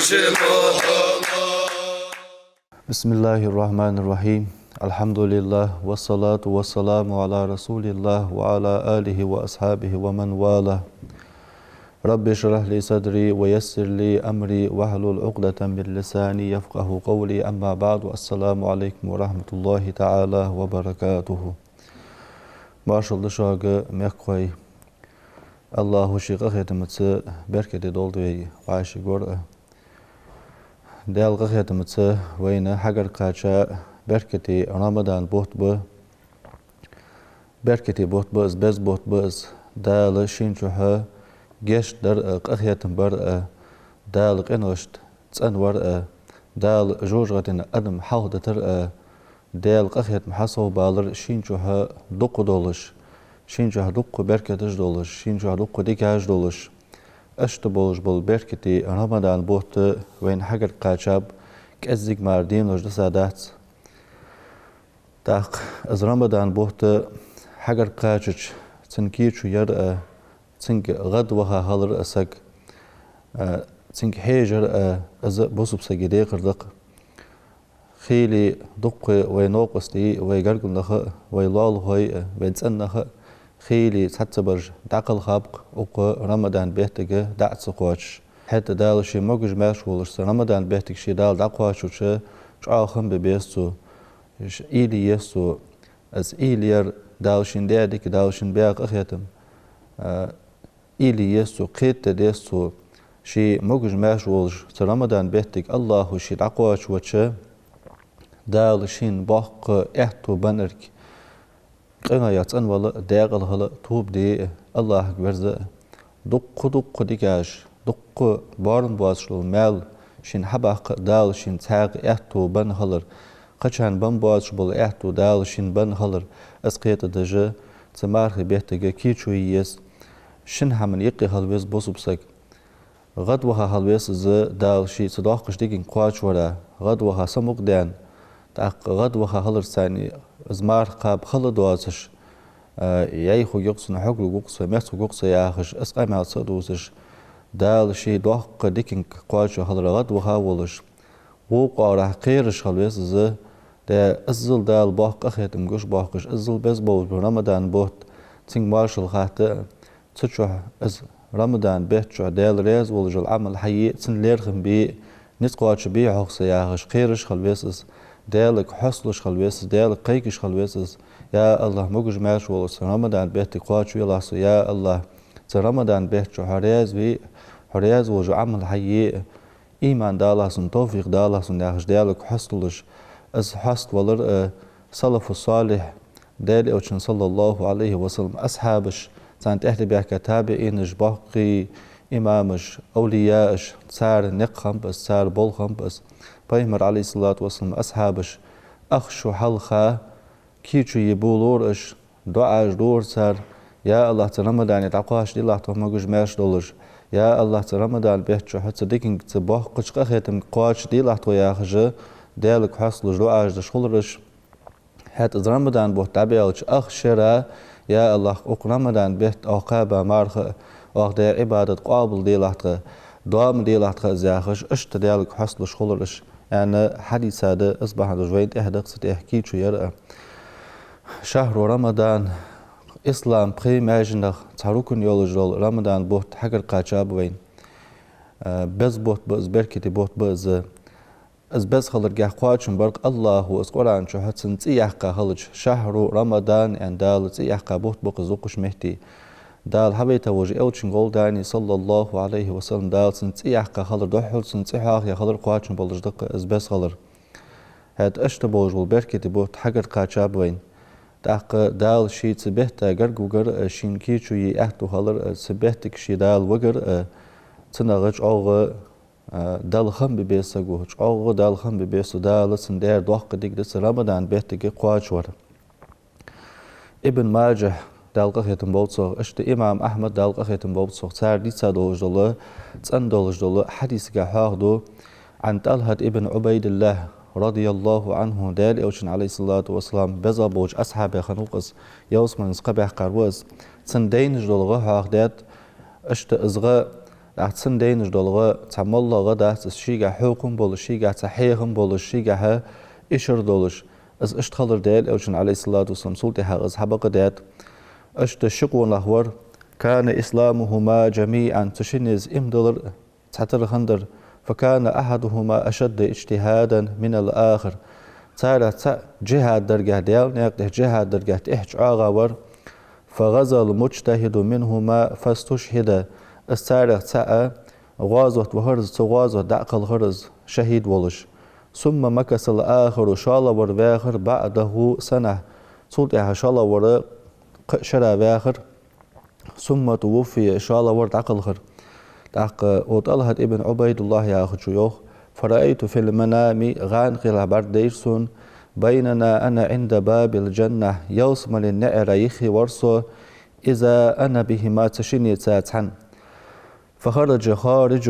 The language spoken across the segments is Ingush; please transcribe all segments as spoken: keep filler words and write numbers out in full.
بسم الله الرحمن الرحيم. الحمد لله والصلاة والسلام على رسول الله وعلى آله وأصحابه ومن والاه. رب اشرح لي صدري ويسر لي أمري واحلل عقدة من لساني يفقهوا قولي. أما بعد، السلام عليكم ورحمة الله تعالى وبركاته. Моаршал да шуга, мехкахой. АллахӀа ший къахетамца беркате долда вай вӀашагӀ гор а. Даьла къахетамца вайна хьагарга кхаьча беркате Рамадан бутт ба. Беркате бутт ба из, беза бутт ба из. Дала шийна чухьа гешт дар а, къахетам бар а, Дала къиношта цӀенвар а, Дала жожагӀатен адам хьалхадитар а, Даьла къахетам хьасовбалар шийна чухьа дукха долаш, шийна чухьа дукха беркаташ долаш, шийна чухьа дукха дикаш долаш. Иштта болаш бола беркате Рамадан бутт вайна хьагарга кхаьчаб, кӀеззига мара денош дисадац. ТӀаккха из Рамадан бутт хьагарга кхаьчача, цун кийчо яр а, цунга гӀадваха хилар а саг, а, цунга хьежар а, из бусалба сага декхар да-кх. Хийла дукха вай новкъостий, вай гаргара нах а, вай лоалахой а, вай цӀен нах а, хийла цхьаццабараш дӀакхалхаб-кх укх Рамадан беттага дӀа а ца кхоачаш. ХӀаьта Дала ший могаш-маьрша волаш цу Рамадан беттага ше Дала дӀакхоачача, чӀоагӀа хам бе беза цо, ш-, уйла е еза цо. Из уйла яр, Дала шийна даь дика, Дала шийна баь къахетам, а, уйла е еза цо, кхетаде деза цо. Ше могаш-маьрша волаш цу Рамадан беттага АллахӀа ше дӀакхоачавича, Дала шийна боккха аьттув беннарг, къинойх цӀенвала а, даькъала хила а, тоба де а, АллахӀага верза а. Дукха-дукха дикаш, дукха боарам боацаш дола маьл шийна хьабаккха а, Дала шийна цхьаькха аьттув бенна хилар, кхычарна бенна боацаш бола аьттув Дала шийна бенна хилар, из кхетадеш а, цу мархий беттага кийчо е еза, шин хӀаман юкъе хила веза бусалба саг. ГӀадваха хила веза из, Дала ший цу доккхача диканга кхоачавара, гӀадваха самукъадаьнна, тӀаккха гӀадваха хиларца цхьана из марха кхаба хала а доацаш, а, яй хургья-кх сона, хьогал гу-кх со, мец хургва-кх со яхаш, из къамаьл ца а дувцаш, Дала ший доккха диканга кхоачаве хиларах гӀадваха волаш, вокх оагӀорахьа кхераш хила веза из, де, иззал Дала боккха къахетам гуш боахкаш, иззал беза болаш бола Рамадан бутт цунга моаршал хатта а, цу чухь из Рамадан бетта чухь Даьла раьза волаш йола Ӏамал хьае а, цун лерхӀам бе а, низ кхоачабе хьогӀ со яхаш, кхераш хила веза из, Даьлага хьоасталуш хила веза из, Даьлага кхайкаш хила веза из: «Я АллахӀ, могаш-маьрша волаш цу Рамадан беттага кхоачавелахь со, я АллахӀ, цу Рамадан бетта чухь Хьо раьза ве а, Хьо раьза волаш йола Ӏамал хьае а, иман далахь сона, товфикъ далахь сона», яхаш, Даьлага хьоасталуш, из хьоаставалар а, салафу салихь, Даьла Элчан, саллаллахӀу Ӏалайхи ва саллам, асхьабаш, царна тӀехьа тӀабаьхка табиӀинаш, боккхий имамаш, овлияаш, цар никъ хиннаб из, цар болх хиннаб из. Пайхамара, Ӏалайхи ссалату вассалам, асхьабаш ах шу хьалха кийчо е болар уж, дуӀаш дора цар: «Я АллахӀ, цу Рамадане дӀакхоачаделахь тхо могаш-маьрша долаш. Я АллахӀ, цу Рамадан бетта чухь цу диканга, цу боккхача къахетамга кхоачаделахь тхо», яхаш, Даьлага хьоасталуш дуӀаш деш хулар уж. ХӀаьта из Рамадан бутт дӀабаьлча ах шера: «Я АллахӀ, укх Рамадан бетта оаха кхаьба марха а, оаха даь Ӏибадат къоабалделахь тха, доам делахь тха из», яхаш, иштта Даьлага хьоасталуш хулар уж, аьнна, хьадис да. Из бахьан долаш вайна тӀехьа да-кх цу тӀа кийчо яр а. Шахьру Рамадан, ислама пхи маьженах цхьа рукн йолаш йола Рамадан бутт хьагарга кхаьчаб вайна. Э, беза бутт ба из, беркате бутт ба из. Из беза хиларгахьа кхоачам бар-кх АллахӀа из Къуръан чухь цун цӀи яьккха хилча, шахьру Рамадан аьнна Дала цӀи яьккха бутт ба-кх из укх метте. Дала хьавайта волча Элчан гӀолла, саллаллахӀу Ӏалайхи ва саллам, Дала цун цӀи яьккха хилар, духхьал цун цӀи хьоахаяь хилар кхоачам болаш да-кх из беза хилар. ХӀаьта иштта болаш бола беркате бутт хьагарга кхаьчаб вайна. ТӀаккха Дала ше цу бетта гарга вигар а, шийна кийчо е аьттув хилар а, цу беттага ше Дала вигар а, цунах чӀоагӀа, а, Далла хам бе беза саго, чӀоагӀа Далла хам бе беза цо, Дала цунна даьр доккха дика да цу Рамадан беттага кхоачавар. Ибн Маджахь, Дала къахетам болба цох, иштта имам Ахьмад, Дала къахетам болба цох, цар дийца долаш дола, цӀена долаш дола хьадисагахьа хьоахаду: «عن طلحة بن عبيد الله رضي الله عنه», Даьла Элчан, Ӏалайхи ссалату вассалам, беза болча асхьабех хиннав-кх из, ялсмален кхаъ баьккхар ва из. Цун дайнаш дола гӀа хьоахадаьд, иштта из гӀа ТӀаккха цунна дайнаш дола гӀа, цхьа моллагӀа гӀа дац из, шийгахьа хьокхам болаш, шийгахьа цхьа хьехам болаш, шийгахьа ишар долаш. Из иштта хилар Даьла Элчанна, عليه الصلاة والسلام, цул тӀехьагӀа из хьабакъдаьд. Иштта ши къонах вар: كان إسلامهما جميعا, цу шиннеца иман диллар цхьатарра хиннадар. فكان أحدهما أشد اجتهادا من الآخر. Царех цаӀ джихӀад даргахьа, Даьла наькъа тӀа джихӀад даргахьа тӀехьа чӀоагӀа вар. فغزا المجتهد منهما فاستشهد. Из царех цаӀ гӀазот вахар из, цу гӀазота дӀа а кхалхар из, шахӀид волаш. ثم مكث الآخر, шоллагӀвар ваьхар, بعده سنة. Цул тӀехьа шоллагӀвар кхы а шера ваьхар. ثم توفي, шоллагӀвар дӀакхалхар. ТӀаккха укх ТӀалхьат ибн Ӏубайдуллахь яхачо йоах: فرأيت في المنام, гӀаьнкхелехь бӀаргадайра сона, بينما أنا عند باب الجنة, ялсмален наӀара юххе вар со, إذا أنا بهما, цу шиннеца цхьана. فخرج خارج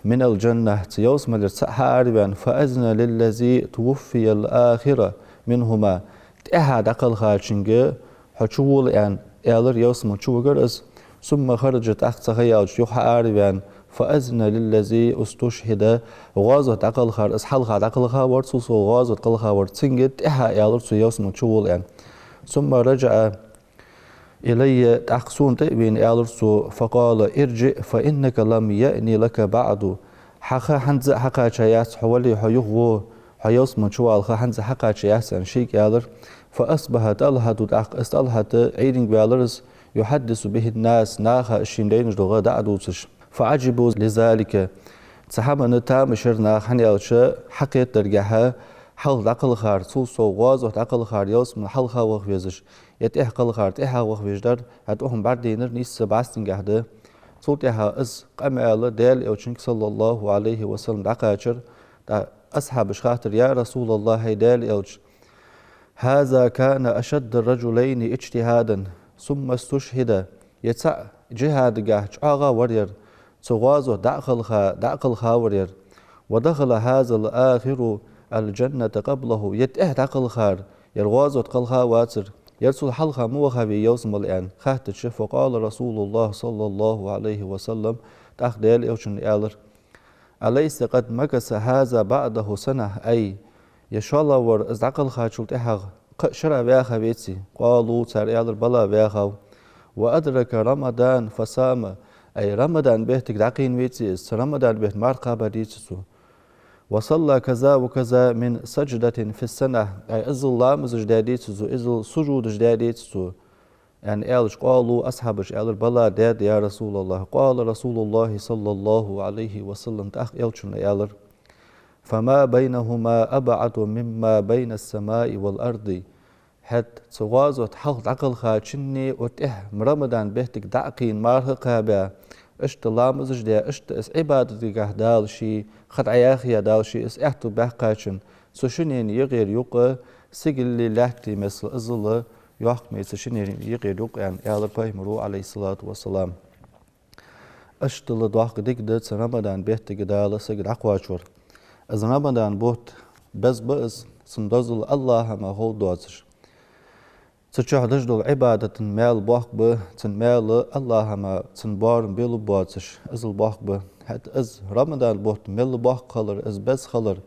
من الجنة, цу ялсмалера цаӀ хьаараваьнна, فأذن للذي توفي الآخر منهما, тӀехьа дӀакхалхачунга хьо чувола аьнна, аьлар, ялсмала чувигар из. ثم خرج, тӀаккха цу ха яьлча юха хьаараваьнна, فأذن للذي استشهد, гӀазота дӀакхалхар, из хьалха дӀакхалха вар, цул совгӀа гӀазота кхалха вар, цунга тӀехьа аьлар цо, ялсмала чувола аьнна. ثم رجع إلي, тӀаккха сона тӀа а вена аьлар цо, فقال: ارجع فإنك لم يأن لك بعد. Хьа ха хӀанз а хьакхаьча яц, хьо вале, хьо юхавола, хьо ялсмала чувала ха хӀанз а хьакхаьча яц, аьнна, шийга аьлар. فأصبح طلحة, тӀаккха из ТӀалхьат Ӏуйранга ваьлар из, يحدث به الناس, наха шийна дайнаш дола гӀа дӀа а дувцаш. فعجبوا لذلك. Цу хӀаманна тамаш йир наха, хӀана аьлча, хьакхетаргахьа, хьалха дӀакхалхар, цул совгӀа гӀазота дӀакхалхар ялсмала хьалха ваха везаш, е тӀехьа кхалхар тӀехьа ваха везаш дар, хӀаьта укхун бӀаргадайнар нийсса бӀаьстангахьа да. Цул тӀехьа из къамаьл Даьла Элчанга, صلى الله عليه وسلم, дӀакхаьчар. ТӀаккха асхьабаша хаьттар: يا رسول الله, хӀай Даьла Элча, هذا كان أشد الرجلين اجتهادا ثم استشهد. Ер цаӀ джихӀадагахьа чӀоагӀа вар ер, цу гӀазота дӀа а кхалха, дӀа а кхалха вар ер. ودخل هذا الآخر الجنة قبله. Ер тӀехьа дӀакхалхар, ер гӀазота кхалха вацар, ер цул хьалха ма вахавий ялсмала, аьнна, хаьттача, فقال رسول الله صلى الله عليه وسلم, тӀаккха Даьла Элчано аьлар: أليس قد مكث هذا بعده سنة؟ أي, ер шоллагӀвар, из дӀакхалхачул тӀехьагӀа кхы а шера ваьха веций? قالوا, цар аьлар: بلى, ваьхав. وأدرك رمضان فصام. أي, Рамадан беттага дӀакхийна веций из, цу Рамадан бетта марха кхаьба деций цо? وصلى كذا وكذا من سجدة في السنة. أي, иззал ламазаш даь деций цо, иззал сужудаш даь деций цо? Аьнна аьлча, قالوا, асхьабаша аьлар: بلى, даьд, يا رسول الله. قال رسول الله صلى الله عليه وسلم, тӀаккха Элчано аьлар: فما بينهما أبعد مما بين السماء والأرض. ХӀаьта цу гӀазота хьалха дӀакхалхачуннеи укх тӀехьа Рамадан беттага дӀа а кхийна, марха а кхаьбаь, иштта ламазаш даь, иштта из Ӏибадатагахьа Дала ший ха дӀаяхъяь, Дала ший из аьттув баьккхачун, цу шиннена юкъера юкъ сигалеи лаьттеи миссел иззал йоккха ма я цу шиннена юкъера юкъ, аьнна, аьлар Пайхамаро, عليه الصلاة والسلام. Иштта доаккха дика да цу Рамадан беттага Дала саг дӀакхоачавар. Из Рамадан бутт беза ба из, цун дозал АллахӀа мара ховргдоацаш. Цу чухь деш дола Ӏибадата маьл боккха ба, цун маьл АллахӀа мара, цун боарам белларгбоацаш, иззал боккха ба. ХӀаьта из Рамадан бутт мел боккха хилар, из беза хилар,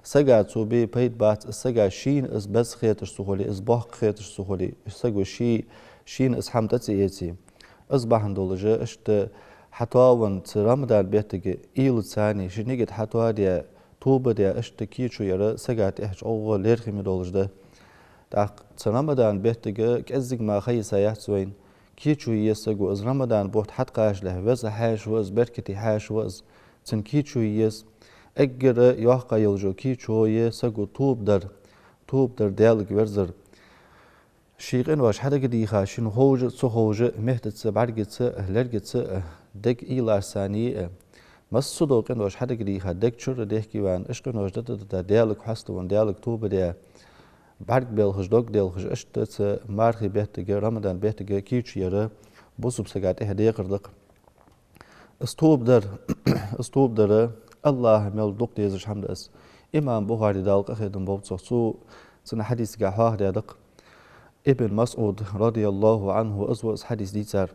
сага цо бе пайда бац, из сага шийна из беза хеташ ца хуле, из боккха хеташ ца хуле, из саго ший, шийна из хӀама тӀа ца эце. Из бахьан долаш, иштта хьатоавенна цу Рамадан беттага уйла ца еш, ший нигат хьатоадаь, тоба даь, иштта кийчо яр сага тӀехьа чӀоагӀа лерхӀаме долаш да. ТӀаккха цу Рамадан беттага кӀеззига мара ха йисаяц вайна. Кийчо е саго, из Рамадан бутт хьатӀакхачалехь веза хьаьша ва из, беркате хьаьша ва из, цун кийчо е еза. Эггара йоккха йолаш йола кийчо е саго тоба дар, тоба дар, Даьлага верзар. Ший къинош хьадагадийха, шийна ховш а, ца ховш а, меттаца, бӀаргаца а, лергаца а, дега уйлашца а, массадола къинош хьадагадийха, дег чура дехке ваьнна, уж къинош дита-дита, Даьлага хьаставенна, Даьлага тоба даь, бӀарг белхаш, дог делхаш, иштта цу мархий беттага, Рамадан беттага кийчо яр бусалба сага тӀехьа декхар да-кх. Из тоба дар, из тоба дар АллахӀа мел дукха дезаш хӀама да из. Имам Бухаре, Дала къахетам болба цох, цо цун хьадисагахьа хьоахадаьд-кх. Ибн МасӀуд, رضي الله عنه, из ва из хьадис дийцар.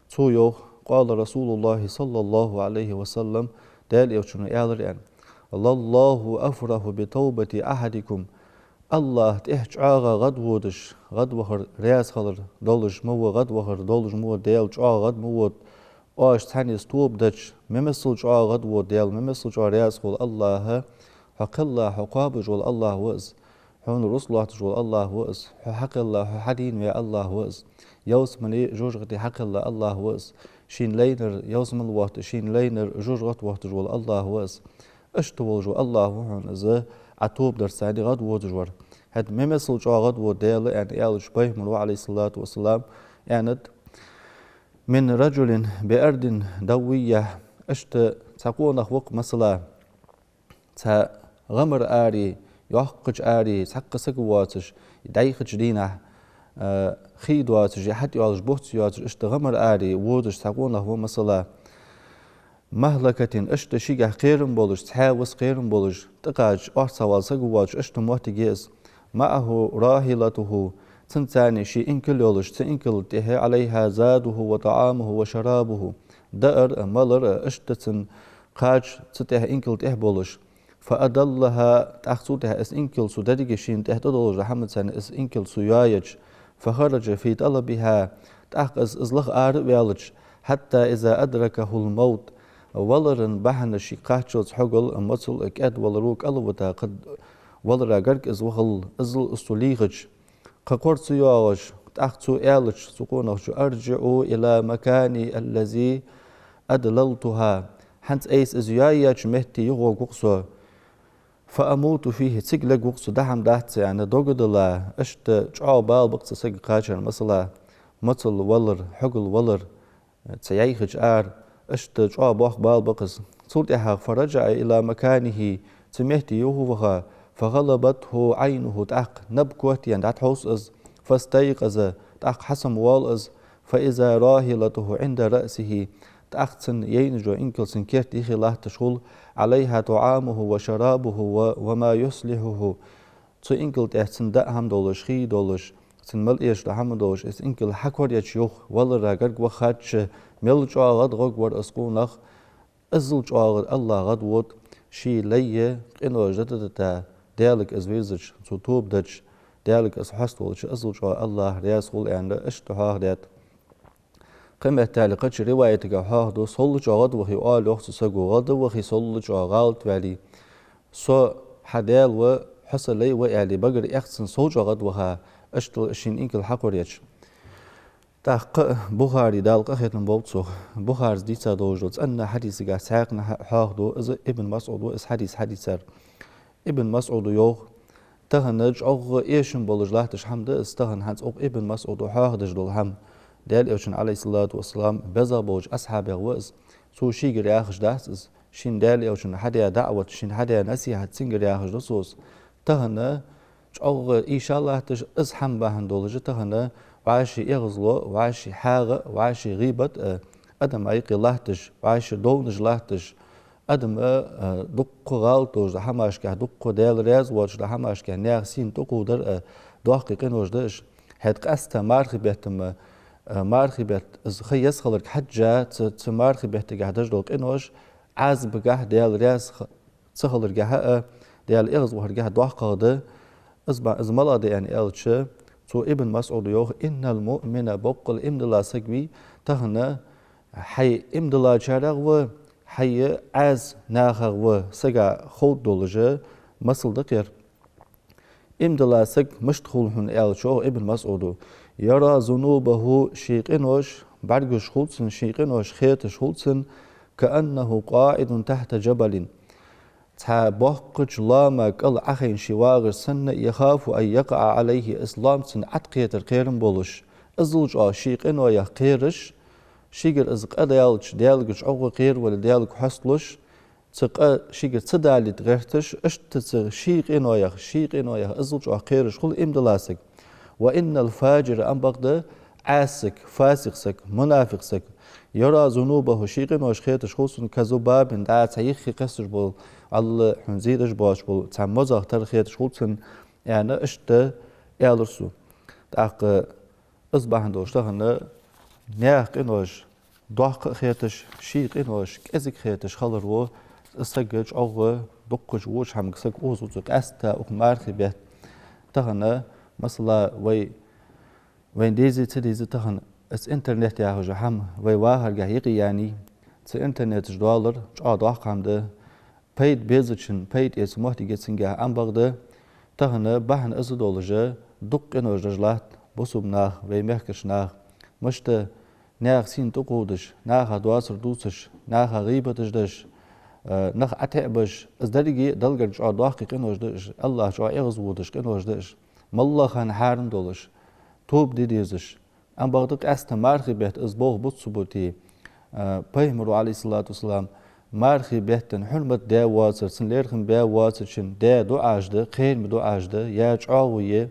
Цо йоах: قال رسول الله صلى الله عليه وسلم, Даьла Элчано аьлар аьнна: «لله أفرح بتوبة أحدكم». АллахӀ тӀехьа чӀоагӀа гӀадводаш, гӀадвахар раьза хилар долаш ма ва, гӀадвахар долаш ма ва Даьла, чӀоагӀа гӀад ма вода оаш цхьанне тоба дича, мел массал чӀоагӀа гӀадвода Даьла, мел массал чӀоагӀа раьза хул АллахӀ. Хьо кхелла, хьо кхоабаш вола АллахӀ ва из. Хьона рузкъа лоатташ вола АллахӀ ва из. Хьо хьакхелла, хьо хьадийна ваь АллахӀ ва из. Ялсмале, жожагӀате хьакхелла АллахӀ ва из. Шийна лайнар ялсмале воатта, шийна лайнар жожагӀате воатташ вола АллахӀ ва из. Иштта волаш вола АллахӀ ва хьона из, Ӏа тоба дарца гӀадводаш вар. ХӀаьта мел массал чӀоагӀа гӀадвода Даьла аьнна аьлча, Пайхамара, عليه الصلاة والسلام, аьннад: «من رجل بأرض دوية». Иштта цхьа къонах ва-кх, масала, цхьа гӀамара аре, йоккхача аре, цхьаккха саг воацаш, дӀайхача дийнахьа, а, хий доацаш, е хьатӀайоалаш буц йоацаш, иштта гӀамара аре водаш цхьа къонах ва, масала. «مهلكة», иштта шийгахьа кхерам болаш, цхьа виса кхерам болаш, тӀакхача орцагӀвала саг воацаш, иштта моттиг я из. «معه راحلته», цунца цхьана ший инкал йолаш, цу инкала тӀехьа, «عليها زاده وطعامه وشرابه», даар а, малар а, иштта цун кхача цу тӀехьа, инкала тӀехьа болаш. «فأدلها», тӀаккха цул тӀехьа из инкал, цу деррига шийна тӀехьа тӀадоаллаш дола хӀамаца цхьана из инкал цо йоайича, «فخرج في طلبها», тӀаккха из, из лаха ара а ваьлча, «حتى إذا أدركه الموت», валара бахьан шийга кхаччалца хьогал а, моцал а, кӀаьдваларо кӀалвита, кхы валара гарга из вахалла, иззал из цо лийхача, кхы кора ца йоагӀаш, тӀаккха цо аьлча, цу къонахчо: «أرجع إلى مكاني الذي أدللتها». ХӀанз айса из йоайича метте юхагӀоргва-кх со. «فأموت فيه», цига лергва-кх со, даа хӀама дац аьнна, дог а дилла, иштта чӀоагӀа бала ба-кх цу сага кхачар, масала, моцал валар, хьогал валар, цхьа йӀайхача ара, иштта чӀоагӀа боккха бала ба-кх из. Цул тӀехьагӀа: «فرجع إلى مكانه», цу метте юхаваха, «فغلبته عينه», тӀаккха наб котъенна дӀатхьовс из, «فاستيقظ», тӀаккха хьасамавоал из, «فإذا راحلته عند رأسه», тӀаккха цун яйна йола инкал цун керта юхе латташ хул, «عليها طعامه وشرابه و، وما يصلحه». Цу инкала тӀа цун даа хӀама долаш, хий долаш, цун мел эшаш дола хӀама долаш, из инкал хьакораеча юха, валара гарга ваха хаьттача, мел чӀоагӀа гӀадгӀоргвар из къонах, иззал чӀоагӀа АллахӀ гӀадвода ший лай къинош дӀадита, Даьлага из вирзача, цо тоба дича, Даьлага из хьоставолча, иззал чӀоагӀа АллахӀ раьза хул аьнна, иштта хьоахадаьд. Кхыметтел кхыча риваятагахь хьоахаду, сов чӀоагӀа гӀадвахе, оал йоах цу саго, гӀадвахе сов чӀоагӀа, гӀалат ваьле, со хьа Даьла ва, хьо са лай ва аьле, багара эхь цун, сов чӀоагӀа гӀадваха, иштта шийна инкал хьакораеча. ТӀаккха Бухаре, Дала къахетам болба цох, Бухарес дийца долаш дола цӀена хьадисагахь цхьаькханахьа хьоахаду, из Ибн МасӀуда из хьадис хьадийцар. Ибн МасӀуда йоах: тахан чӀоагӀа эшам болаш латташ хӀама да из, тахан хӀанз укх Ибн МасӀуда хьоахадеш дола хӀама. Даьла Элчан, عليه الصلاة والسلام, беза болча асхьабех ва из. Цо шийгара яхаш дац из, шийна Даьла Элчано хьадаь даӀват, шийна хьадаь насихьат, цунгара яхаш да цо из. Тахан чӀоагӀа эша латташ, из хӀама бахьан долаш, тахан вӀаший эгӀазло, вӀаший хьагӀа, вӀаший гӀийбат а, адам юкъе латташ, вӀаший довнаш латташ, адам, а, дуккха гӀалат долаш дола хӀамашкахь, дуккха Даьла раьза воацаш дола хӀамашкахь наьха сийна тӀакхувдар а, доккхий къинош да уж. ХӀаьта къаьстта мархий бетта-м, а, мархий бетта из ха еза хиларга хьежжа, цу, цу мархий беттагахь деш дола къинош Ӏазапагахь, Даьла раьза ха-, ца хиларгахьа а, Даьла эгӀазвахаргахьа доккхагӀа да. Из ба-, из малагӀа да аьнна аьлча, цу Ибн МасӀуда йоах: «إن المؤمن», боккъала иман дилла саг вий, тахан хьай иман диллачарех ва, хьай Ӏаьса нахах ва сага ховргдолаш масал да-кх ер. Иман дилла саг мишта хул хьона аьлча, йоах Ибн МасӀуда: «يرى ذنوبه», ший къинош бӀаргагуш хул цунна, ший къинош хеташ хул цунна, «كأنه قاعد تحت جبل». Цхьа боккхача лоама кӀал Ӏохайна ше вагӀаш санна, «يخاف أن يقع عليه», из лоам цунна ӀотӀакхетар кхерам болаш, иззал чӀоагӀа ший къиноех кхераш, шийгара из къа даьлча, Даьлага чӀоагӀа кхеравала, Даьлага хьесталуш, цу къа шийгара ца далийта гӀерташ, иштта цу ший къиноех, ший къиноех иззал чӀоагӀа кхераш хул иман дилла саг. «وإن الفاجر», ам бакъда Ӏаьса саг, фасикъ саг, мунафикъ саг, «يرى ذنوبه», ший къинош хеташ хул цунна, «كذباب», дӀа цхьа юххе кхесташ бола, Алла хьона зе деш боацаш бола цхьа мозах тара хеташ хул цунна, аьнна, иштта аьлар цо. ТӀаккха из бахьан долаш тахан наьха къинош доккха а хеташ, ший къинош кӀезига хеташ хилар ва, саг чӀоагӀа дуккхача воча хӀамага саг укхаза ва цу къаьстта укх мархий бетта. Тахан, масала, вай, вайна дезий, ца дезий тахан, из интернет яхаш йола хӀама вай вахаргахьа юкъе яьннай, цу интернета чу доаллар чӀоагӀа доккха хӀама да. Пайда безачун пайда эца моттиг я цунгахьа, амма бакъда тахан бахьан из долаш дукха къинош деш латт бусалба нах, вай мехкарча нах. Мишта наьха сийна тӀакхувдаш, наха доацар дувцаш, наха гӀийбаташ деш, э, нах ӀотӀабеш, из деррига Даьлагара чӀоагӀа доккхий къинош да уж, АллахӀ чӀоагӀа эгӀазводаш къинош да уж. МоллагӀа хана хьарам долаш, тоба де дезаш. Амма бакъда къаьстта мархий бетта из болх бу ца бути, э, Пайхамара, Ӏалайхи ссалату вассалам, мархий бетта хьурмат даь воацар, цун лерхӀам баь воацачун даь дуӀаш да, кхераме дуӀаш да, яь чӀоагӀо я,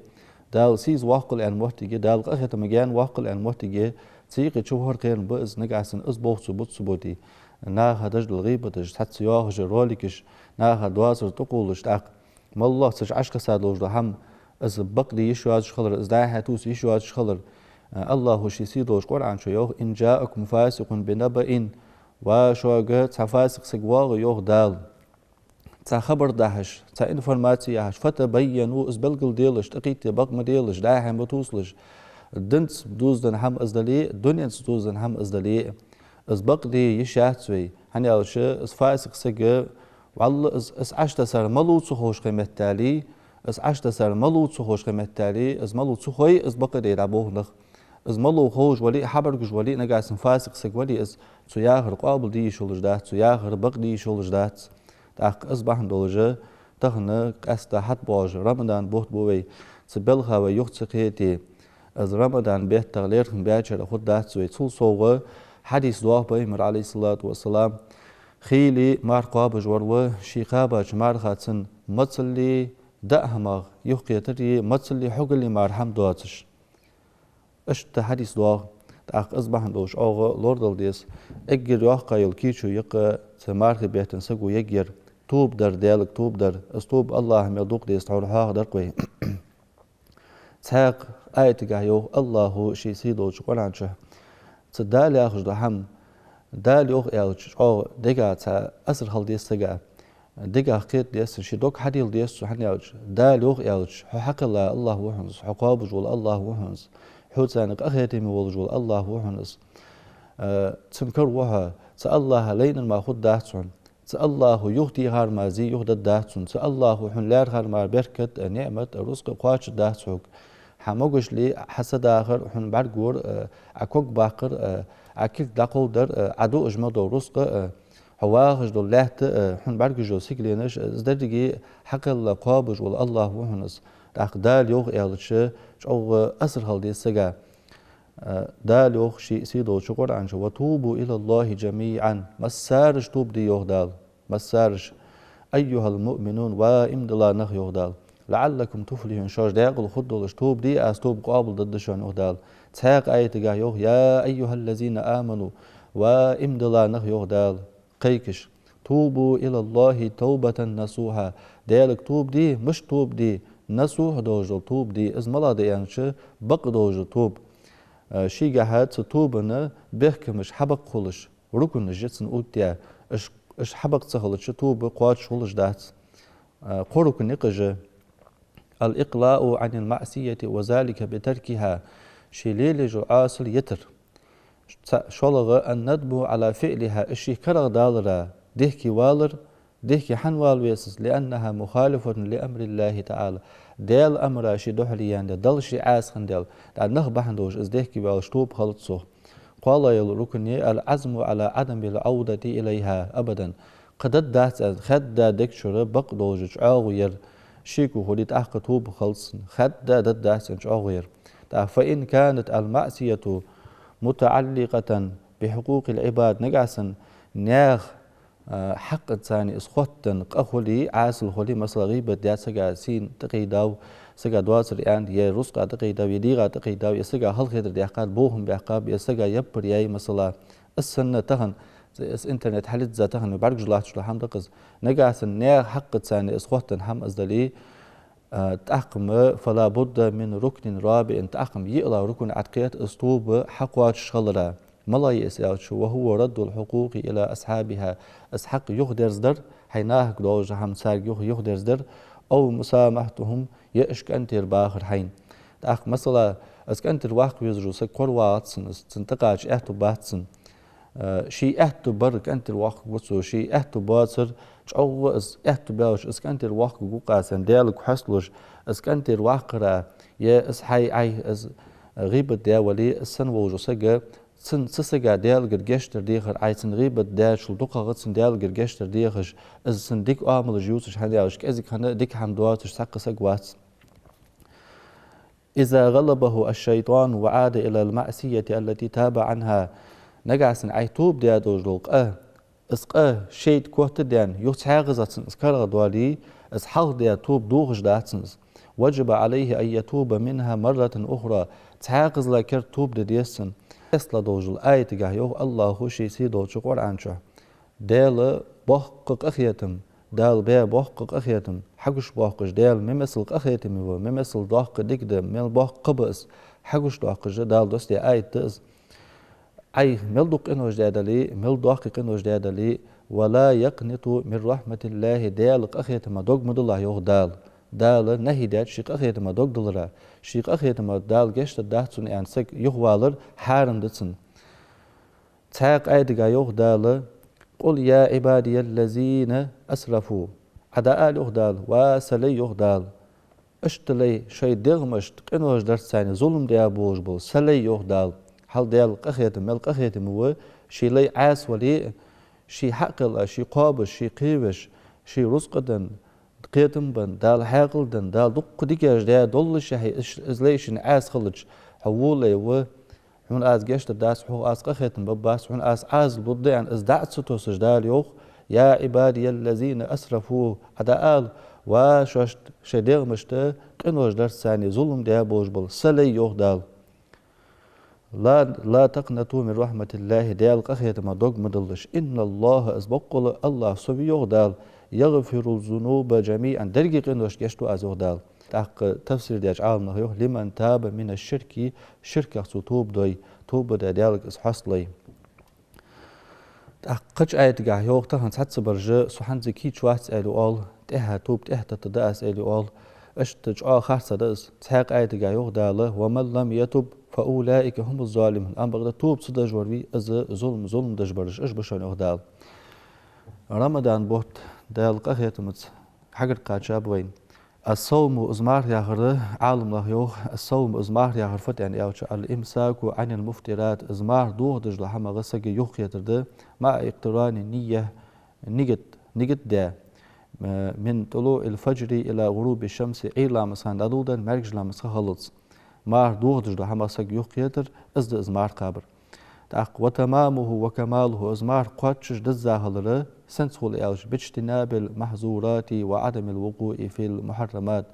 Дала сийсаза воаккхалва аьнна моттиг я, Дала къахетамах гаьна воаккхалва аьнна моттиг я, цу юкъе чувахар кхерам ба из, нагахьа санна из болх цо бу ца бути. Наха деш дола гӀийбаташ, цхьацца йоахаш йола роликаш, наха доацар тӀакхувлаш, тӀаккха моллагӀа цу чу Ӏашкхессадолаш дола хӀама, из бакъде йиш йоацаш хилар, из дӀа-хьа тувса йиш йоацаш хилар. АллахӀа ший сийдолча Къуръан чу йоах: «إن جاءكم فاسق بنبإ». Ва шуга цхьа фасикъ саг воагӀе, йоах Дала, цхьа хабар дахьаш, цхьа информаци яхьаш, «فتبينوا», из белгалделаш, тӀакхетаде бакъ ма делаш, дӀа-хьа ма тувсалаш. Динца дувзаденна хӀама из дале а, дуненца дувзаденна хӀама из дале а, из бакъде йиш яц вай. ХӀана аьлча из фасикъ саг, валлахӀи, из, из Ӏаш тасар малув ца ховш кхы метте дале, из Ӏаш тасар малув ца ховш кхы метте дале, из малув ца хой, из бакъде дӀаболх нах. Из малув ховш вале а, хьабаргаш вале а, нагахьа санна фасикъ саг вале а, из цу яхар къоабалде йиш йолаш дац, цу яхар бакъде йиш йолаш дац. ТӀаккха из бахьан долаш тахан къаьстта хьатӀабоагӀаш Рамадан бутт ба вай, цу балха вай юха ца кхете, из Рамадан беттах лерхӀам баьчарех хургдац вай. Цул совгӀа хьадис доагӀа Пайхамара, Ӏалайхи ссалату вассалам, хийла марха кхоабаш вар ва, ше кхаьбача мархаца мацаллеи даа хӀамах юхакхетареи, мацаллеи хьогаллеи мара хӀама доацаш. Иштта хьадис доагӀа, тӀаккха из бахьан долаш чӀоагӀа лорадала деза. Эггара йоккха йола кийчо я-кх цу мархий бетта саго ергьяр тоба дар, Даьлага тоба дар. Из тоба АллахӀа мел дукха деза, тхьовра хьоахадаьр-кх вай. Цхьаькха аятагахьа йоах АллахӀа ший сийдолча Къуръан чу: цу Дала яхаш дола хӀама Дала йоах аьлча, чӀоагӀа дега цхьа асар хила деза сага. Дегах кхета деза цун, ший дог хьадийла деза цун, хӀана аьлча Дала йоах аьлча, хьо хьакхелла АллахӀ ва хьона из, хьо кхоабаш вола АллахӀ ва хьона из, хьоца къахетаме волаш вола АллахӀ ва хьона из. Э, цун кара ва хьо, цу АллахӀа лайнар мара хургдац хьона, цу АллахӀа юхатехар мара зе юхадергдац хьона, цу АллахӀа хьона лаьрхӀар мара беркат а, ниӀмат а, рузкъа а кхоачаргдац хьога. Хьа могашал, хьа са дахар, хьона бӀаргагур а, Ӏа ког баккхар а, Ӏа кулг дӀакховдар а, Ӏа дуаш ма дола рузкъа а, хьо вахаш дола лаьтта а, хьона бӀаргагуш йола сигаленаш а, из деррига хьакхелла кхоабаш вола АллахӀ ва хьона из. ТӀаккха Дала йоах аьлча, чӀоагӀа асар хила деза сага. Дала йоах ший сийдолча Къуръан чу: «وتوبوا إلى الله جميعا». Массараш тоба де, йоах Дала. Массараш. «أيها المؤمنون», ва иман дилла нах, йоах Дала. «لعلكم تفلحون», шоаш даькъала хургдолаш тоба де, аз тоба къоабалдергда шун, йоах Дала. Цхьаькха аятагахьа йоах: «يا أيها الذين آمنوا», ва иман дилла нах, йоах Дала, кхайкаш. «توبوا إلى الله توبة نصوحا». Даьлага тоба де, мишта тоба де, насухь долаш дола тоба де. Из малагӀа да аьлча, бакъ долаш дола тоба. Э, шийгахьа цу тобан бехкамаш хьабакъ хулаш, рукнаш я цун оттаяь. Уж, уж хьабакъ ца хилча, тоба кхоачаш хулаш дац. Э, кхо рукн я-кх уж. «الإقلاع عن المعصية وذلك بتركها». Ше лелаеш йола Ӏасал йитар. Ца-, шоллагӀа: «الندم على فعلها», из ший карагӀдалара дехке валар, дехке хӀана вала веза из? «لأنها مخالفة لأمر الله تعالى». Даьла амара ше духьале яьнна да, Далла ше Ӏаса хинна даьлла. ТӀаккха нах бахьан долаш из дехке ваьлча тоба хилац цох. КхоалагӀа йола рукн я: «العزم على عدم العودة إليها أبدا». Кхы дергдац аьнна, хаьдда дег чура бакъ долаш чӀоагӀо яр. Шеко хуле, тӀаккха тоба хилац, хаьдда дергдац аьнна чӀоагӀо яр. ТӀаккха: «فإن كانت المعصية متعلقة بحقوق العباد», нагахьа санна наьха, а, хьакъаца из хоттаденна къа хуле, Ӏасал хуле, масала, гӀийбат даь, сага сийна тӀакхийдав, сага доацар аьннад, е рузкъа тӀакхийдав, е дегӀа тӀакхийдав, е сага халахетар даьккхад, бохам баьккхаб, е сага яппар яьй, масала, Из санна тахан, из интернет хьалъизза тахан бӀаргагуш латташ дола хӀама да-кх из. Нагахьа санна наьха хьакъаца из хоттаденна хӀама из дале, а, тӀаккха-м «فلا بد من ركن رابع», тӀаккха-м йиълагӀа рукн ӀотӀакхет из тоба хьакхоачаш хилара. Малай из аьлча, وهو رد الحقوق إلى أصحابها, из хьакъ юхадерзадар, хьай нахага доагӀаш дола хӀама царга юха, юхадерзадар, أو مسامحتهم, е уж кӀантера бахар хьайна. ТӀаккха, масала, из кӀантера ваккха везаш вола саг коравац цунна, из цунна тӀакхача аьттув бац цунна. Э, ший аьттув бар кӀантера воаккхаргва цо, ший аьттув боацар, чӀоагӀа из аьттув баьлча, из кӀантера воаккхаргва-кх аз аьнна, Даьлага хьесталуш, из кӀантера ваккхара, е из хьай, Ӏай, из гӀийбат даь вале, из санна волча сага, цун, цу сага Даьлагара гешт дар дехар, Ӏай цун гӀийбат даьчул дукхагӀа цун Даьлагара гешт дар дехаш, из цун дика оамалаш ювцаш, хӀана аьлча кӀезига хӀама, дика хӀама доацаш цхьаккха саг вац. إذا غلبه الشيطان وعاد إلى المعصية التي تاب عنها. Нагахьа санна Ӏай тоба даь долаш дола къа, из къа шайтӀа котдаьнна, юха цхьаькхаза цунна из карагӀдоале, из хьалха даь тоба дохаш дац цунна из. وجب عليه أن يتوب منها مرة أخرى. Цхьаькхаза керда тоба де деза цунна. Эсала долаш дола аятагахьа йоах АллахӀа ший сийдолча Къуръан чу: Даьла боккха къахетам, Дала баь боккха къахетам хьагуш боаккхаш, Даьла мел массал къахетаме ва, мел массал доккха дика да, мел боккха ба из хьагуш доаккхаш, Дала доссадаь аят да из. Ӏай мел дукха къинош даь дале, мел доккхий къинош даь дале, ولا يقنطوا من رحمة الله, Даьла къахетама дог ма дилла, йоах Дала. Дала нахьи даьд ший къахетама дог диллара. Ший къахетама Дала гешт дергдац цунна аьнна саг юхавалар хьарам да цунна. Цхьаькха аятагахьа йоах Дала: قل يا عبادي الذين أسرفوا. Ӏа дӀаала, йоах Дала, ва са лай, йоах Дала. Иштта лай, шоай дегӀамашта къинош дарца царна зулам даь болаш бола са лай, йоах Дала. Хьал Даьла къахетам, мел къахетаме ва, ший лай Ӏаьса вале а, ше хьакхелла, ше кхоабаш, ше кхевеш, ше рузкъа денна, кхетам бенна, Дала хьаькъал денна, Дала дуккха дикаш даь доллашехь, из, из лай шийна Ӏаьса хилча, хьо во лай ва, хьона аз гешт дергдац, хьох аз къахетам бергбац, хьона аз Ӏазап лургда аьнна, из дӀа а ца тосаш, Дала йоах: يا عبادي الذين أسرفوا, Ӏа дӀаала, ва шоашта, шоай дегӀамашта къинош дарца царна зулам даь болаш бола са лай, йоах Дала. لا، لا تقنطوا من رحمة الله, Даьла къахетама дог ма диллалаш. إن الله, из боккъала АллахӀ со ва, йоах Дала, يغفر الذنوب جميعا, деррига къиношта гешт ду аз, йоах Дала. ТӀаккха тафсир деча Ӏаламнаха йоах: لمن تاب من الشرك, ширках цо тоба дой, тоба даь Даьлага из хьоасталой. ТӀаккха кхыча аятагахьа йоах, тахан цхьацца бараш, со хӀанз кийча вац аьле оал, тӀехьа тоба тӀехьатетта да аз аьле оал. Иштта чӀоагӀа харцахьа да из. Цхьаькха аятагахьа йоах Дала: ومن لم يتب فأولئك هم الظالمون. Амма бакъда тоба ца деш вар вий, из зулам, зулам деш бараш, уж ба шоана, йоах Дала. Рамадан бутт Дала къахетамца хьагарга кхаьчаб вайна. الصوم, из марха яхар, Ӏаламнаха йоах, الصوم, из марха яхар фуд аьнна аьлча, الإمساك عن المفطرات, из марха дохадеш дола хӀамах саг юхакхетар да, مع اقتران النية, нигат, нигат даь, э, من طلوع الفجر إلى غروب الشمس, Ӏуйра ламаза хана дӀадоладенна маьркӀажа ламаза ха хиллалца. Марха дохадеш дола хӀамах саг юхакхетар, из да из марха кхабар. ТӀаккха وتمامه وكماله, из марха кхоачаш дизза хилар, сенца хул аьлча, باجتناب المحظورات وعدم الوقوع في المحرمات.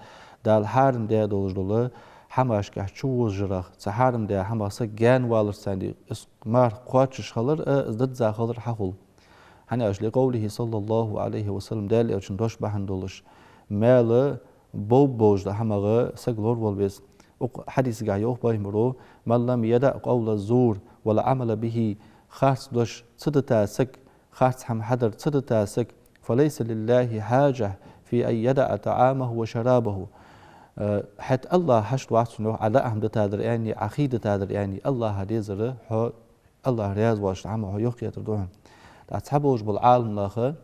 Дала хьарам даь долаш дола хӀамашкахьа чувожарах, цу хьарам даь хӀамах саг гаьнаваларца царна, из марха кхоачаш хилар а, из дизза хилар а хьахул. ХӀана аьлча, لقوله صلى الله عليه وسلم, Даьла Элчан дош бахьан долаш, маьл бовш бола хӀамах саг лоравала веза. Укх хьадисагахьа йоах пайхамаро: من لم يدع قول الزور والعمل به, харц дош ца дита саг, харц хӀама хьадар ца дита саг, فليس لله حاجة في أن يدع طعامه وشرابه. Э, хӀаьта АллахӀа хьашт вац цунна, йоах, Ӏа даа хӀама дитадар аьнна, Ӏа хий дитадар аьнна, АллахӀа дезар хьо АллахӀ раьза воацача хӀамах хьо юхакхетар да хьона. ТӀаккха цхьаболаш бола Ӏаламнах,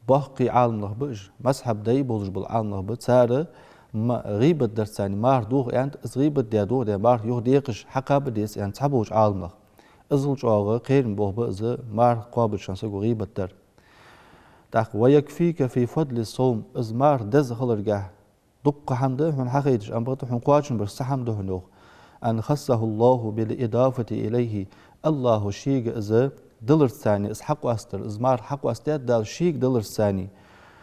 боккхий Ӏаламнах ба уж, мазхӀаб дай болаш бола Ӏаламнах ба, цар ма-, гӀийбат дарца царна марха доха аьннад, из гӀийбат даь, дохадаь марха юхадекхаш хьакхаба деза аьннад цхьаболча Ӏаламнаха. Иззал чӀоагӀа кхерам бола ба из марха кхоабача хана саго гӀийбат дар. ТӀаккха ويكفيك في فضل الصوم, из марха деза хиларгахьа дуккха хӀама да хьона хьахайташ, амма бакъда хьона кхоачам беш цхьа хӀама да хьона, йоах: أن خصه الله بالإضافة إليه. АллахӀа шийга из даларца царна, из хьакъоастадар, из марха хьакъоастадаьд Дала шийга даларца царна.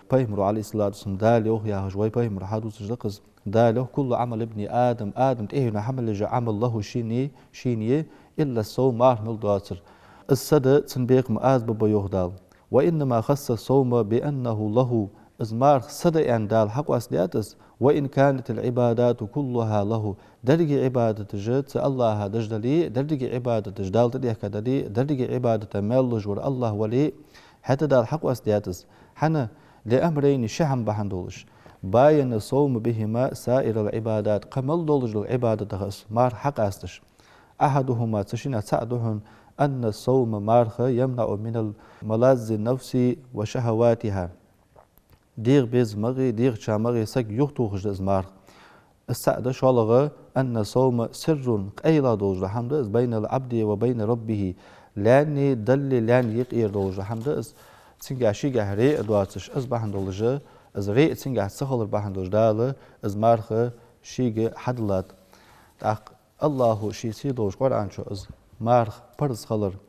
Пайхамаро, عليه الصلاة والسلام, Дала йоах яхаш, вай пайхамаро хьадувцаш да-кх из. Дала йоах: كل عمل ابن آدم, Адама тӀехьенна хьа мел еш йола Ӏамал, له, шийна, шийна я, إلا الصوم, марха мел доацар. Из са да, цун бекхам аз бергба, йоах Дала. وإنما خص الصوم بأنه له, Из марха са да аьнна Дала хьакъоастадаьд из: «وإن كانت العبادات كلها له». Деррига Ӏибадаташ цу АллахӀа деш дале, деррига Ӏибадаташ Дала тӀадехка дале, деррига Ӏибадата маьл луш вар АллахӀ вале, хӀаьта Дала хьакъоастадаьд из. ХӀана? «لأمرين», ши хӀама бахьан долаш. «باين الصوم بهما سائر العبادات», кхы мел долаш дола Ӏибадатах из марха хьакъоасташ. «أحدهما», цу шиннех цаӀ да хьона, «أن الصوم», марха, «يمنع من ملاذ النفس وشهواتها». ДегӀа безамагӀеи, дегӀа чамагӀеи саг юхатохаш да из марха. Из цаӀ да. ШоллагӀа: «أن الصوم سر», къайлагӀа долаш дола хӀама да из, «بين العبد وبين ربه». Лаьнеи Даллеи лаьна юкъера долаш дола хӀама да из. Цунгахь шийгахь рияъ доацаш, из бахьан долаш, из рияъ цунгахь ца хилар бахьан долаш Дала из марха шийга хьадиллад. ТӀаккха АллахӀа ший сий долча Къуръан чу из марха парз хилар,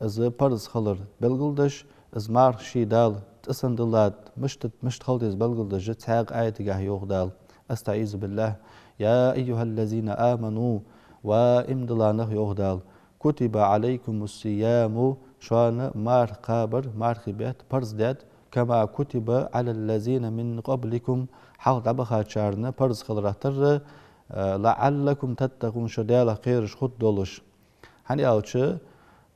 из парз хилар белгалдеш, из марха ший Дала тӀасандаьлад, мишта, мишта хила деза белгалдеш, цхьаькха аятагахь йоах Дала: أستعيذ بالله. «يا أيها الذين آمنوا», ва иман дилла нах, йоах Дала, «كتب عليكم الصيام», шоана марха кхабар, мархий бетта парз даьд, «كما كتب على الذين من قبلكم», хьалха дӀабахачарна парз хиларах тарра, «لعلكم تتقون», шо Даьлах кхераш хургдолаш. ХӀана аьлча,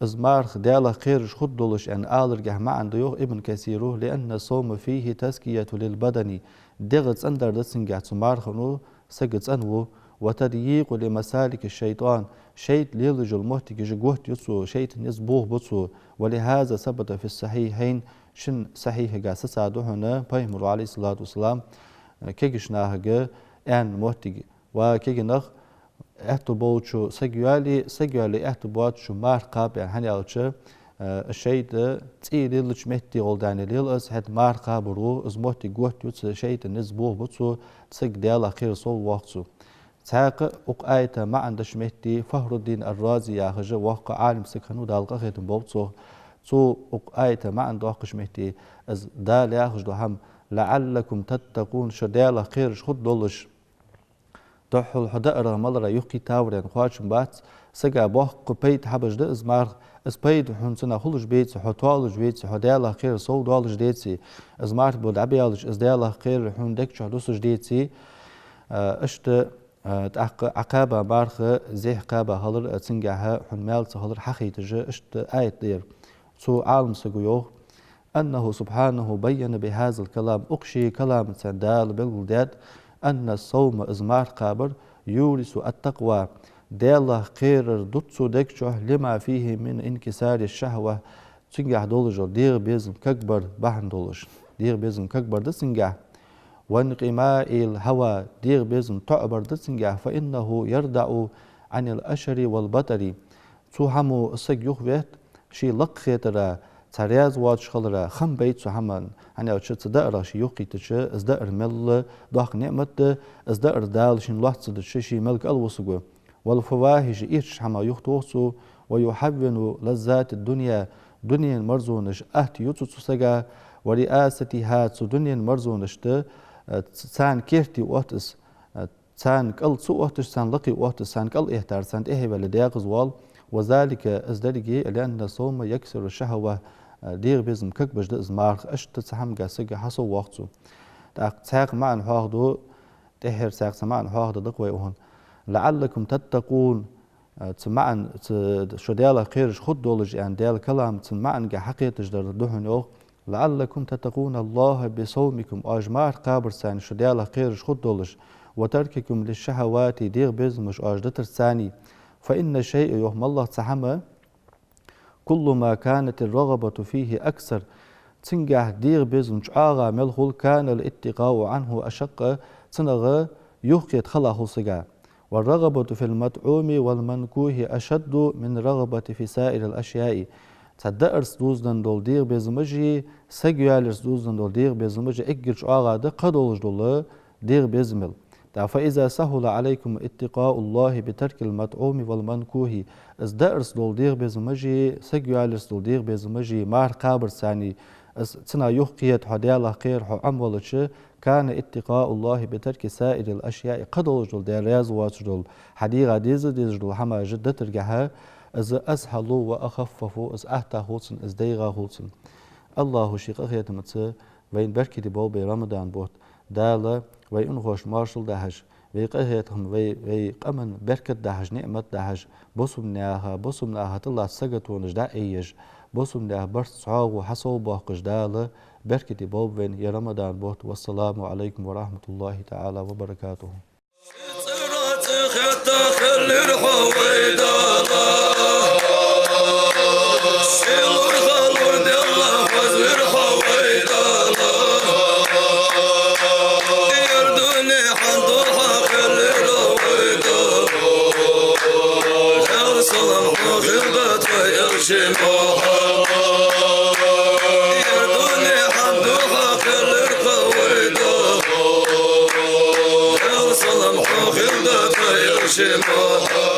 из марха Даьлах кхераш хургдолаш аьнна аларгахь маӀан да, йоах Ибн Касира: «لأن الصوم فيه تزكية للبدن». ДегӀа цӀендар да цунгахь, цу мархано саг цӀенву. «وتضييق لمسالك الشيطان». ШайтӀа лелаш йола моттигаш готта ю цо, шайтӀа низ бохабу цо. «ولهذا ثبت في الصحيحين». Шин сахьихьагахь сацаду хьона Пайхамара, عليه الصلاة والسلام, кегийча нахага аьнна моттиг: «Ва кегий нах, аьттув болча саг йоалае, саг йоалае аьттув боацача марха кхаба», аьнна. ХӀана аьлча, э, шайтӀа цӀий лелача метте гӀолла даьнна лела из, хӀаьта марха кхабар ву, из моттиг готта ю цо, шайтӀа низ бохабу цо, саг Даьлах кхерар сов воаккх цо. Цхьаькха укх аята маӀан деча метте Фахруддин ар-Рази яхаш воккха Ӏалим саг хиннав, Дала къахетам болба цох. Цо укх аята маӀан доаккхача метте, из Дала яхаш дола хӀама: «لعلكم تتقون», шо Даьлах кхераш хургдолаш. Духхьал хьо даарах, маларах юхакхийттавар аьнна кхоачам бац, сага боккха пайда хьабеш да из марха. Из пайда хьона цунах хулаш беце, хьо тоалуш веце, хьо Даьлах кхерар сов доалаш деце, из марха бо дӀабаьлча, из Даьлах кхерар хьона дег чу дусаш деце, а, иштта, а, тӀаккха Ӏа кхаьба марха зехьа кхаьба хилар, а, цунгахьа хьона маьл ца хилар хьахайташ, иштта аят да ер. Цу Ӏалам саго йоах: «أنه سبحانه بين بهذا الكلام», укх ший каламаца Дала белгалдаьд, «أن الصوم», из марха кхабар, «يورث التقوى», Даьлах кхерар дут цу дег чу, «لما فيه من انكسار الشهوة», цунгахь долаш дола дегӀа безам кагбар бахьан долаш. ДегӀа безам кагбар да цунгахь. «وانقماع الهوى», дегӀа безам тоӀабар да цунгахь. «فإنه يردع عن الأشر والبطر». Цу хӀамо саг юхавет, ший лакха хетара, цхьа раьза воацаш хилара хам бай цу хӀаман. ХӀана аьлча цу даарах ше юхакхийттача, из даар мел доккха ниӀмат да, из даар Дала шийна лоацца дича, ший мел кӀалвусаргва. «والفواحش», ирча хӀамах юхатох цо. «ويهون لذات الدنيا», дунен марзонаш атта ю цу, цу сага. «ورياستها», цу дунен марзонашта, э, ц-, царна керте отт из, э, царна кӀал ца отташ, царна лакхе отт из, царна кӀал эттар, царна тӀехьаваьле декъаза воал. «وذلك», из деррига, «لأن الصوم يكسر الشهوة», э, дегӀа безам кагбеш да из марха, иштта цу хӀамага саг хьасоввоаккх цо. ТӀаккха цхьаькха маӀан хьоахаду, тӀеххьара цхьаькха цхьа маӀан хьоахаду дакъа вай укхун. «لعلكم تتقون», э, цу маӀан, цу шо Даьлах кхераш хургдолаш аьнна, Даьла калам цун маӀанга хьакхеташ дар да хьона йоах. «لعلكم تتقون الله بصومكم», оаш марха кхабарца шо Даьлах кхераш хургдолаш, «وترككم للشهوات», дегӀа безамаш оаш дитарца. «فإن الشيء», йоах, моллагӀа цхьа хӀама, «كلما كانت الرغبة فيه أكثر», цунгахь дегӀа безам чӀоагӀа мел хул, «كان الاتقاء عنه أشق», цунах юхакхета хала хул сага. «والرغبة في المطعوم والمنكوح أشد من الرغبة في سائر الأشياء». Цхьа даарца дувзаденна дола дегӀа безамаши, саг йоалаярца дувзаденна дола дегӀа безамаши эггара чӀоагӀа да кхыдолаш дола дегӀа безамел. ТӀаккха: «فإذا سهل عليكم اتقاء الله بترك المطعوم والمنكوح». Из даарца дола дегӀа безамаши, саг йоалаярца дола дегӀа безамаши, марха кхабарца, из цунах юхакхета хьо, Даьлах кхера хьо Ӏомавелча, «كان اتقاء الله بترك سائر الأشياء», кхыдолаш дола, Даьла раьза воацаш дола, хьа дегӀа деза дезаш дола хӀамаш дитаргахьа, из «أسهل وأخف», из атта хул цунна, из дайгӀа хул цунна. АллахӀа ший къахетамца Вайна беркате болба ер Рамадан бутт. Дала вай унахошта моаршал дахьаш, вай къахетам, вай, вай къаман беркат дахьаш, ниӀмат дахьаш, бусалба наьха, бусалба наха тӀалатта саготонаш дӀаайеш, бусалба наьха барт цхьоагӀо хьасовбоаккхаш Дала беркате болба вайна ер Рамадан бутт. Вассаламу Ӏалайкум ва рахьматуллахӀи таӀала ва баракатухӀ. ЦӀера цӀихетта хилар хьо, вай Дала. Сийлур-халур делла хозар хьо, вай Дала. Ер дунен хьан духьа хилар, вай Дала. Даьла салам хьона хилда тха Элча Мухьаммад. Ер дунен хьан духьа хилар хьо, вай Дала. Даьла салам хьона хилда тха Элча Мухьаммад.